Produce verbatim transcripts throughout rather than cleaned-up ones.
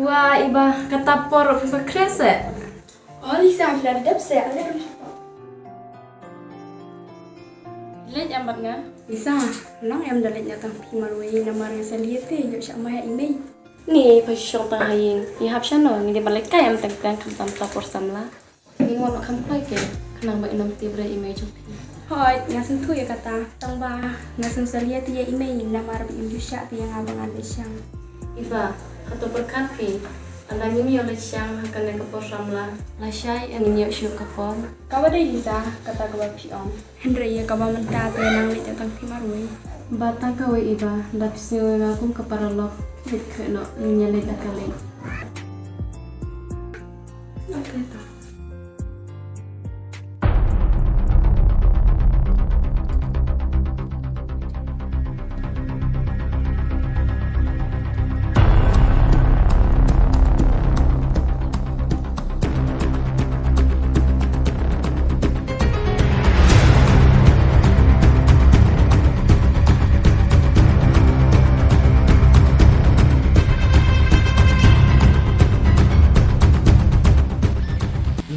Wa iba kata por phi ba khreh se. Oh Lisa, phi la dep se, ale rum shapoh. Leit em bad nga. Lisa, nang em da leit na tang phi marwei namar nga sa liat te ïoh sha ma ïa i mei. Ni pa shong tang ha ïing, i hap shano, ngi dei ban leit kai em tang tang khamtam ta por samla. Ngi ngon kham khwai ke, khnang ba i nang tip re i mei jong phi. Hooid, nga sngewthuh ïa kata. Tang ba nga sngewsalia te ïa i mei namar ba im ju shah te ïa nga ba ngan leit shang. Iba, hato pyrkhat phi, ynda ngim ïoh leit shang ha kane ka por samla, lashai ngin ïoh shuh ka por. Kaba dei Lisa, kata kaba phi ong. Hynrei ïa kaba mynta te nang leit tang phi marwei. Ba tang kawei iba, da phi sngew ïa nga kum ka paralok, leit khreh noh, ngin ïa leit da ka leit.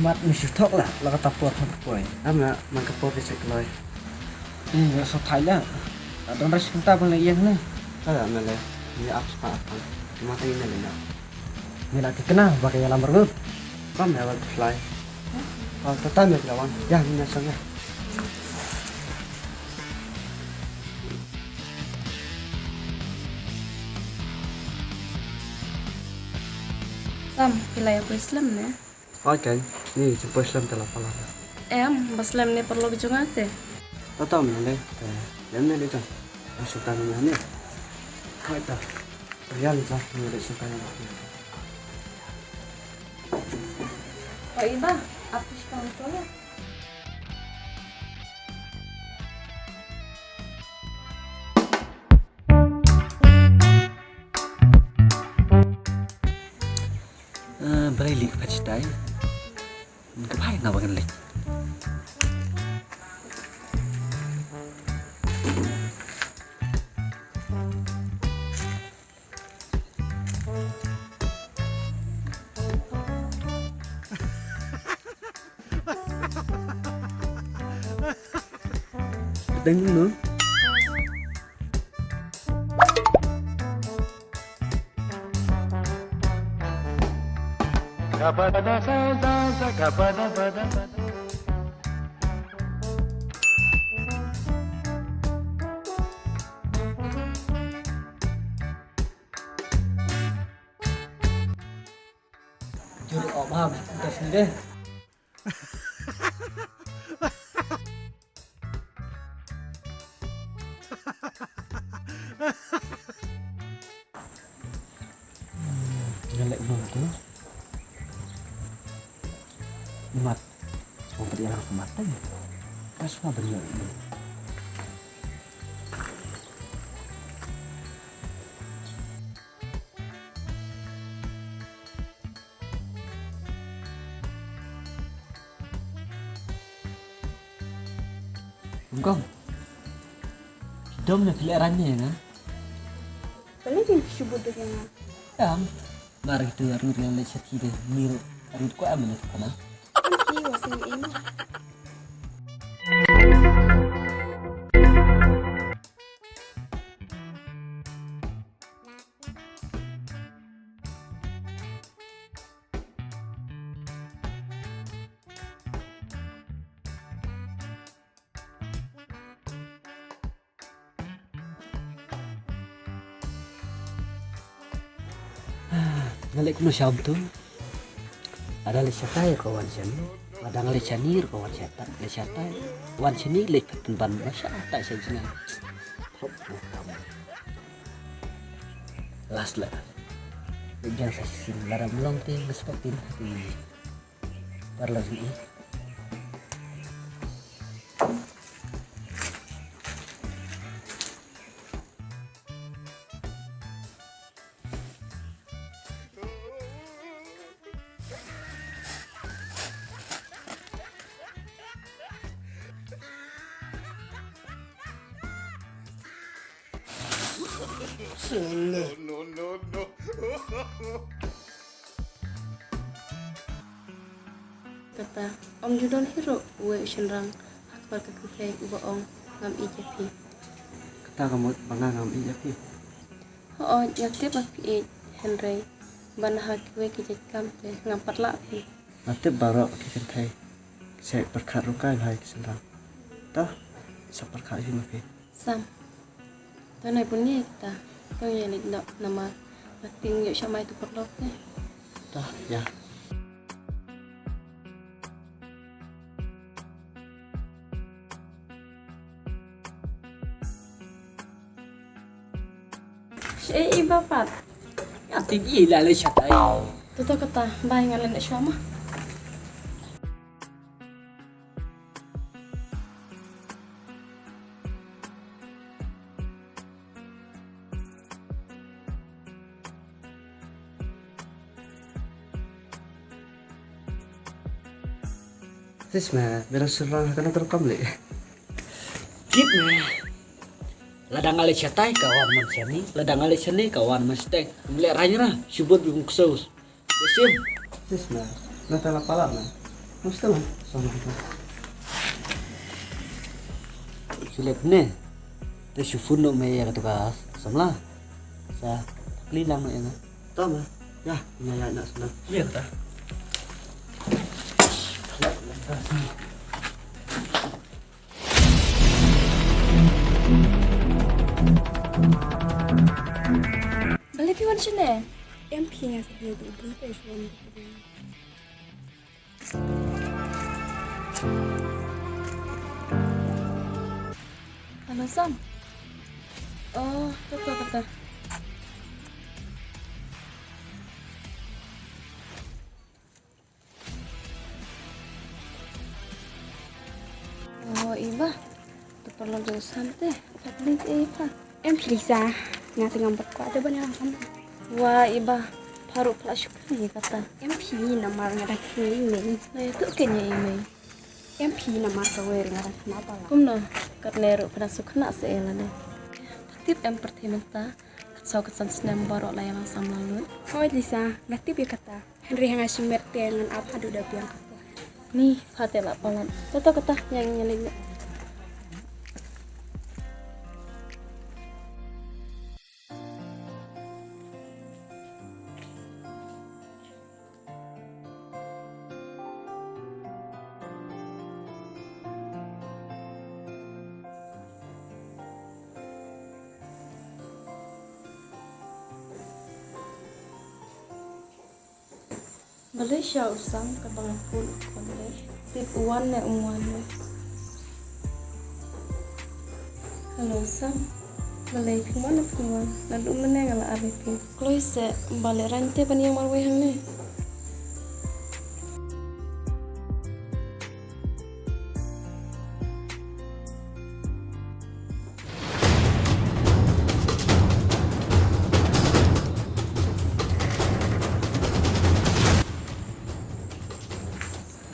Imat mi shu thok la, la kata por thok poi. Am na, man ka por di check loi. Eh, ya so thai la. Adon ras kita bang le yang ne. Kala me le, ni ap spa ap. Mata ini le na. Ni la kena, baka ya lamar ngut. Kam ya bak fly. Oh, tata me kelawan. Ya, ni na sang ya. Tam, pila ya poi slem ne? Oi kan, ni jemput slem te la pala. Em, ba slem ne paralok jong nga te. Tatam ne le, eh, lem ne le jong. Ba suka ne ne. Kai ta. Ya le jong, ne le suka ne. Oi ba, apa suka ne? Ah, balei leh ka pha chitai? Ka phai nga ba ngan leh. Deng no. Jur o bab, tas ni deh. Ngalek nonton. Mat. Mau pergi lang ke mata ni. Pas mau benar. Ungkong. Dom na pile ranye na. Pale din shubu de na. Dam. Mar itu aru yang le chati de mir aru ko am na kana. Ki wasim ini. Nga leh kumno sham tu? Ada leh shatai ko wan shani. Ada nga leh shani ko wan shatai. Leh shatai. Wan shani leh pynban ba shatai sha jina. Hop, hop, hop. Last la. Leh jang sa shisien la ram long te nge spek tin. Parlor ni. No, no, no, no. Kata, ym ju don hi ruh uwei u shynrang ha kawei ka kynthei uba ong ngam ïeit ïa phi. Kata ka mut ba nga ngam ïeit ïa phi. Hooid, nga tip ba phi ïeit, hynrei ba na ha kiwei ki jait kam te ngam pat lah phi. Nga tip baroh ki kynthei ki sa pyrkhat rungkai bha ïa ki shynrang. To, sa pyrkhat hi ma phi. Sam. To nai bun ïa kita. To ïa leit noh namar nga tieng ïoh sha mai tu paralok te. To, ïa. Shaei i Bah pat? Nga tip i la leit shatai. To to kata, bye, nga leit noh shuwa ma. Tis ma, bela surang ha kano kano kam leh. Tip ma. Lada nga leit shatai ka wan man shane, lada nga leit shane ka wan man shatei. Ym leh rang ra, shu bud bym ksew. Besim. Tis ma, nangta la palat ma. Mesti ma, sama kita. Shu leh ne. Te shu phone noh me ïa katu ka samla. Sa kli lang noh ïa nga. To ma. Ïa, nga ïa na samla. Ïa kata. Balei phi wan shane? Em phi, nga sa ïa u briew te shuwa. Hello Sam. Oh, kata kata. Oh, i Bah. Tu paralok jong u Sam te. Pat leit ei Bah. Em phi Lisa. Nga te ngam pat kwah te ban ïalang samla. Wa i Bah. Pha ruh pha la shu kren ïa kata. Em phi namar nga dang kynmaw ïa i mei. Na ïa tu kynmaw ïa i mei. Em phi namar kawei ruh nga dang kynmaw palat. Kumno? Katne ruh pha dang shu khynnah sa ïa lade. Pha tip em pyrthei mynta. Kat saw kat san snem baroh la ïalang samla lut. Hooid Lisa. Nga tip ïa kata. Hynrei ha nga shimet te ngan ap haduh da biang ka por. Ni, pha te la palat. To to kata, ïa ngi leit. Balei sha u Sam kaba nga phone u khun lei. Tip u wan ne um wan ne. Hello Sam. Balei phim wan ne phim wan. Naduh mynne nga la ar ïa phi. Kloi seh, balei rang te ban ïeng marwei hangne.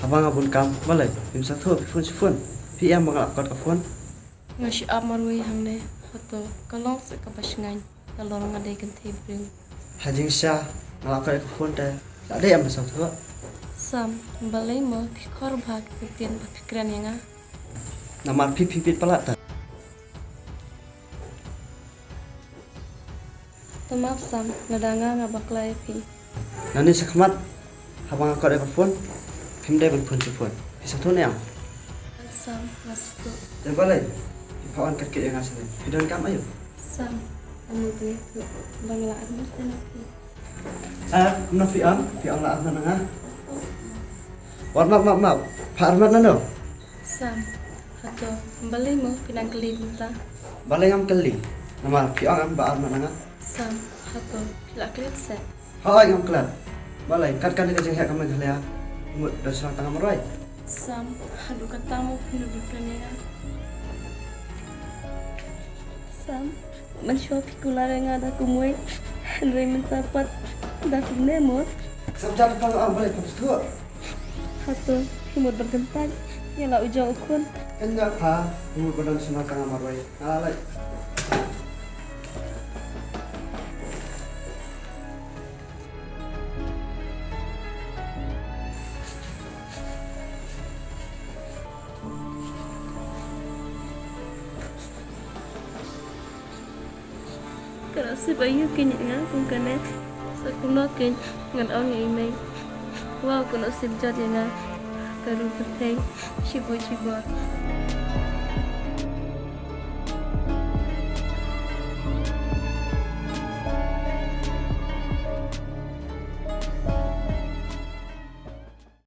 Haba nga bun kam, balei phim sngewthuh, phi phone shu phone. Phi ïam ba nga la kot ka phone. Nga shu ap marwei hangne, hato ka long seh kaba shngaiñ, nalor nga dei kynthei briew. Ha jingshisha, nga la kot ïa ka phone te, la dei em ba sngewthuh. Sam, balei mo phi khor bha ki ktien ba phi kren ïa nga? Namar phi phi bit palat te. To map Sam, lada nga nga bakla ïa phi. Nangne shakhmat, haba nga kot ïa ka phone, phim dei ban phone shu phone. Phi sngewthuh ne em? Sam, nga sngewthuh. Te balei phi phah wan kat kat ïa nga shane? Phi don kam aïu? Sam, nga mut ban ïathuh ba nga la arngut na phi. Eh, kumno phi ong? Phi ong la arngut na nga? Wat map, map, map. Pha arngut nano? Sam, hato balei mo phi nang kylli kumta? Balei ngam kylli? Namar phi ong em ba arngut na nga? Sam, hato phi la klet seh? Hooid ngam klet. Balei kat kane ka jingheh ka Meghalaya, mut don shuwa tang marwei? Sam, haduh katta mo phin ïa kren ïa nga? Sam, mynshuwa phi kular ïa nga da kumwei, hynrei mynta pat da kumne mo. Sam, jia tang, balei phi sngewthuh? Hato phi mut ban kyntait ïa la u jong u khun? Ynda pha, phi mut ban don shuwa tang marwei. Nga la leit. Sip aïu kein ïa nga kum kane. Sa kumno kein ngan ong ïa i mei. Wow, kano sip jot ïa nga. Ka ru ka thei shibun shibun.